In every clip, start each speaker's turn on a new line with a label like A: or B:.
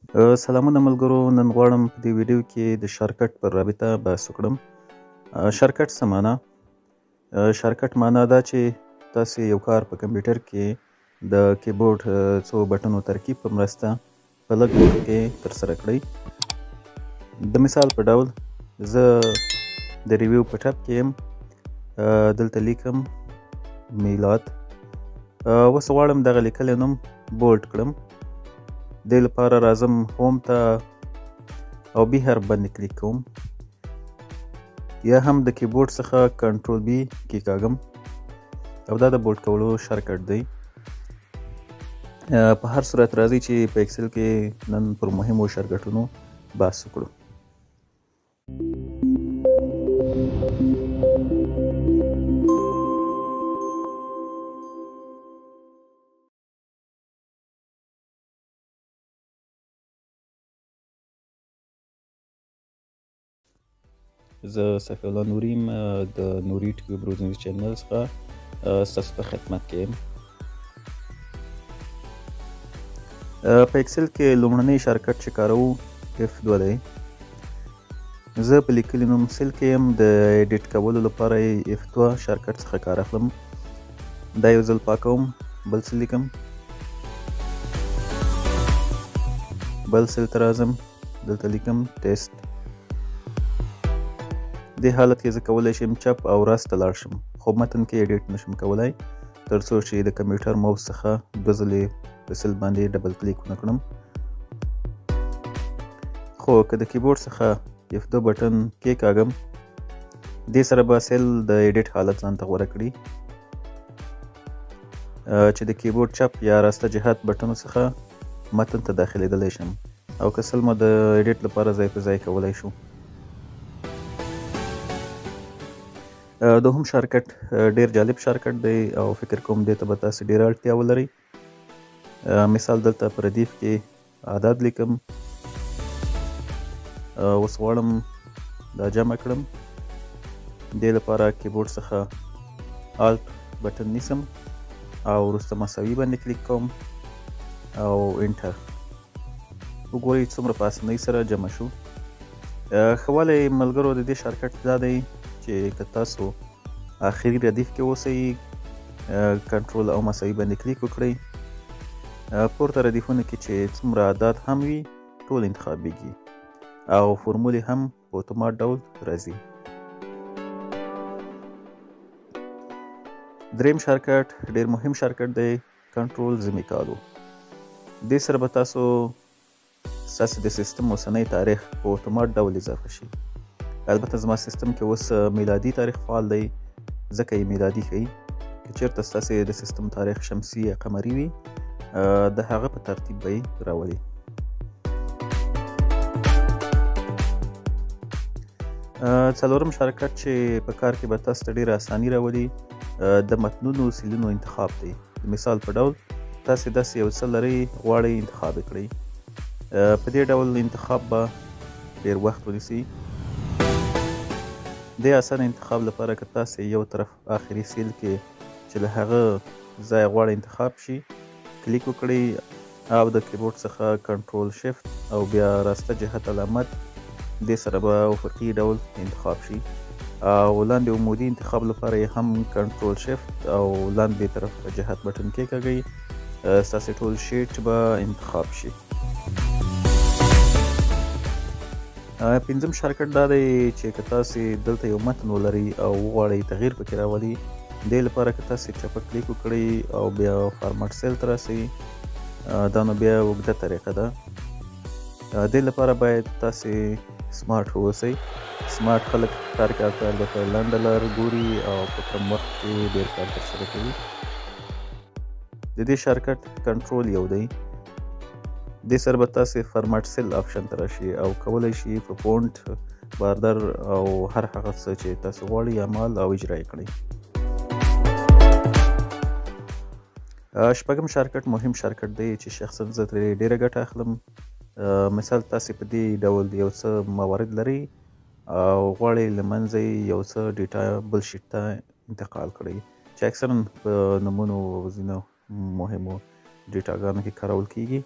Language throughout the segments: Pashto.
A: سلامونه ملګرو، نن غواړم په دې ویډیو کې د shortcut پر رابطه بحث وکړم. shortcut څه معنا؟ shortcut معنا دا چې تاسې یو کار په کمپیوټر کې د کیبورډ څو بټنو ترکیب په مرسته په لږ وخت کې ترسره کړئ. د مثال په ډول زه د review په tab کې یم، دلته لیکم میلاد. اوس غواړم دغه لیکلی نوم bold کړم. دې لپاره راځم home ته او B حرف باندې کلیک کوم، یا هم د کیبورډ څخه control B کیکاږم، او دا د bold کولو shortcut دی. په هر صورت راځي چې په Excel کې نن پر مهمو shortcut ونو بحث وکړو. زه صفی الله نوري یم، د نوري ټیوب روزنیز channel څخه ستاسو په خدمت کې یم. په Excel کې لومړنی shortcut چې کاروو F2 دی. زه په لیکلي نوم cell کې یم، د edit کولو لپاره یې F2 shortcut څخه کار اخلم. دا یو ځل پاکوم، بل څه لیکم، بل cell ته راځم، دلته لیکم ټیسټ. دې حالت کې زه کولی شم چپ او راست ته لاړ شم، خو متن کې edit نشم کولی تر څو چې د کمپیوټر موس څخه دوه ځلې په cell باندې double click ونه کړم. خو که د کیبورډ څخه F2 button کېکاږم، دې سره به cell د edit حالت ځان ته غوره کړي، چې د کیبورډ چپ یا راسته جهت بټنو څخه متن ته داخلېدلی شم، او که cell مو د edit لپاره ځای په ځای کولی شو. دوهم shortcut ډیر جالب shortcut دی، او فکر کوم دې ته به تاسې ډېره اړتیا ولرئ. مثال دلته په ردیف کې عدد لیکم. اوس غواړم دا جمع کړم. دې لپاره کیبورډ څخه Alt button نیسم او وروسته مساوي باندې کلیک کوم او enter. وګورئ څومره په اسانۍ سره جمع شو. ښه والی ملګرو د دې shortcut دا دی چې که تاسو آخري ردیف کې اوسئ، کنټرول او مساوي باندې کلیک وکړئ، پورته ردیفونو کې چې څومره اعداد هم وي ټول انتخابېږي او فورمولې هم په اتومات ډول راځي. دریم shortcut ډیر مهم shortcut دی، control semicolon. دې سره به تاسو ستاسې د سیستم اوسنی تاریخ په اتومات ډول اضافه شي. البته زما سیستم کې اوس میلادي تاریخ فعال دی، ځکه یې میلادي ښیي. که چېرته ستاسې د سیستم تاریخ شمسي یا قمري وي، د هغه په ترتیب به یې راولي. څلورم shortcut چې په کار کې به تاسو ته ډېره اساني راولي، د متنونو cell ونو انتخاب دی. د مثال په ډول تاسې داسې یو څه لرئ، غواړئ انتخاب یې کړئ. په دې ډول انتخاب به ډېر وخت ونیسي. دې اسانه انتخاب لپاره که تاسې یو طرف آخري cell کې چې له هغه ځایه غواړئ انتخاب شي کلیک وکړئ او د کیبورډ څخه control shift او بیا راسته جهت علامت، دې سره به افقي ډول انتخاب شي. او لاندې عمودي انتخاب لپاره یې هم control shift او لاندې طرف جهت button کېکاږئ، ستاسې ټول sheet به انتخاب شي. پنځم shortcut دا دی چې که تاسې دلته یو متن ولرئ او وغواړئ تغییر پکې راولئ، دې لپاره که تاسې چپه کلیک وکړئ او بیا format cell ته راسئ، دا نو بیا اوږده طریقه ده. دې لپاره باید تاسې smart واوسئ. smart خلک هر کار ته البته لنډه لار ګوري او په کم وخت کې ډېر کار ترسره کوي. د دې shortcut control 1 دی. دې سره به تاسې format cell option ته راشي او کولی شي په font، border او هر هغه څه چې تاسو غواړئ اعمال او اجرا یې کړئ. شپږم shortcut مهم shortcut دی چې شخصا زه ترې ډېره ګټه اخلم. مثال تاسې په دې ډول یو څه موارد لرئ او غواړئ له منځه یې یو څه data بل sheet ته انتقال کړئ، چې اکثرا په نومونو او ځینو مهمو data ګانو کې کارول کیږي.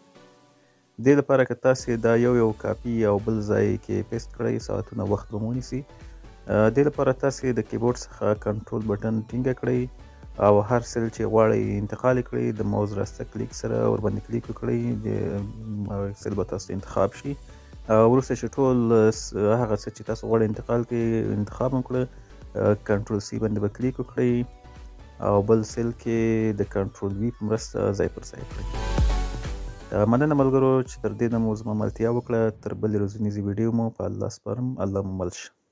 A: دې لپاره که تاسې دا یو یو کاپي او بل ځای کې paste کړئ، ساعتونه وخت به مو ونیسي. دې لپاره تاسې د کیبورډ څخه control button ټینګه کړئ او هر cell چې غواړئ انتقال کړئ، د موز راسته کلیک سره ورباندې کلیک وکړئ، د cell به تاسو انتخاب شي. وروسته چې ټول هغه څه چې تاسو غواړئ انتقال کړئ انتخاب مو کړه، control C باندې به کلیک وکړئ او بل cell کې د control V په مرسته ځای پر ځای کړئ. مننه ملګرو چې تر دې دمه مو زما ملتیا وکړه. تر بلې روزنیزې ویډیو مو په الله سپارم. الله مو مل شه.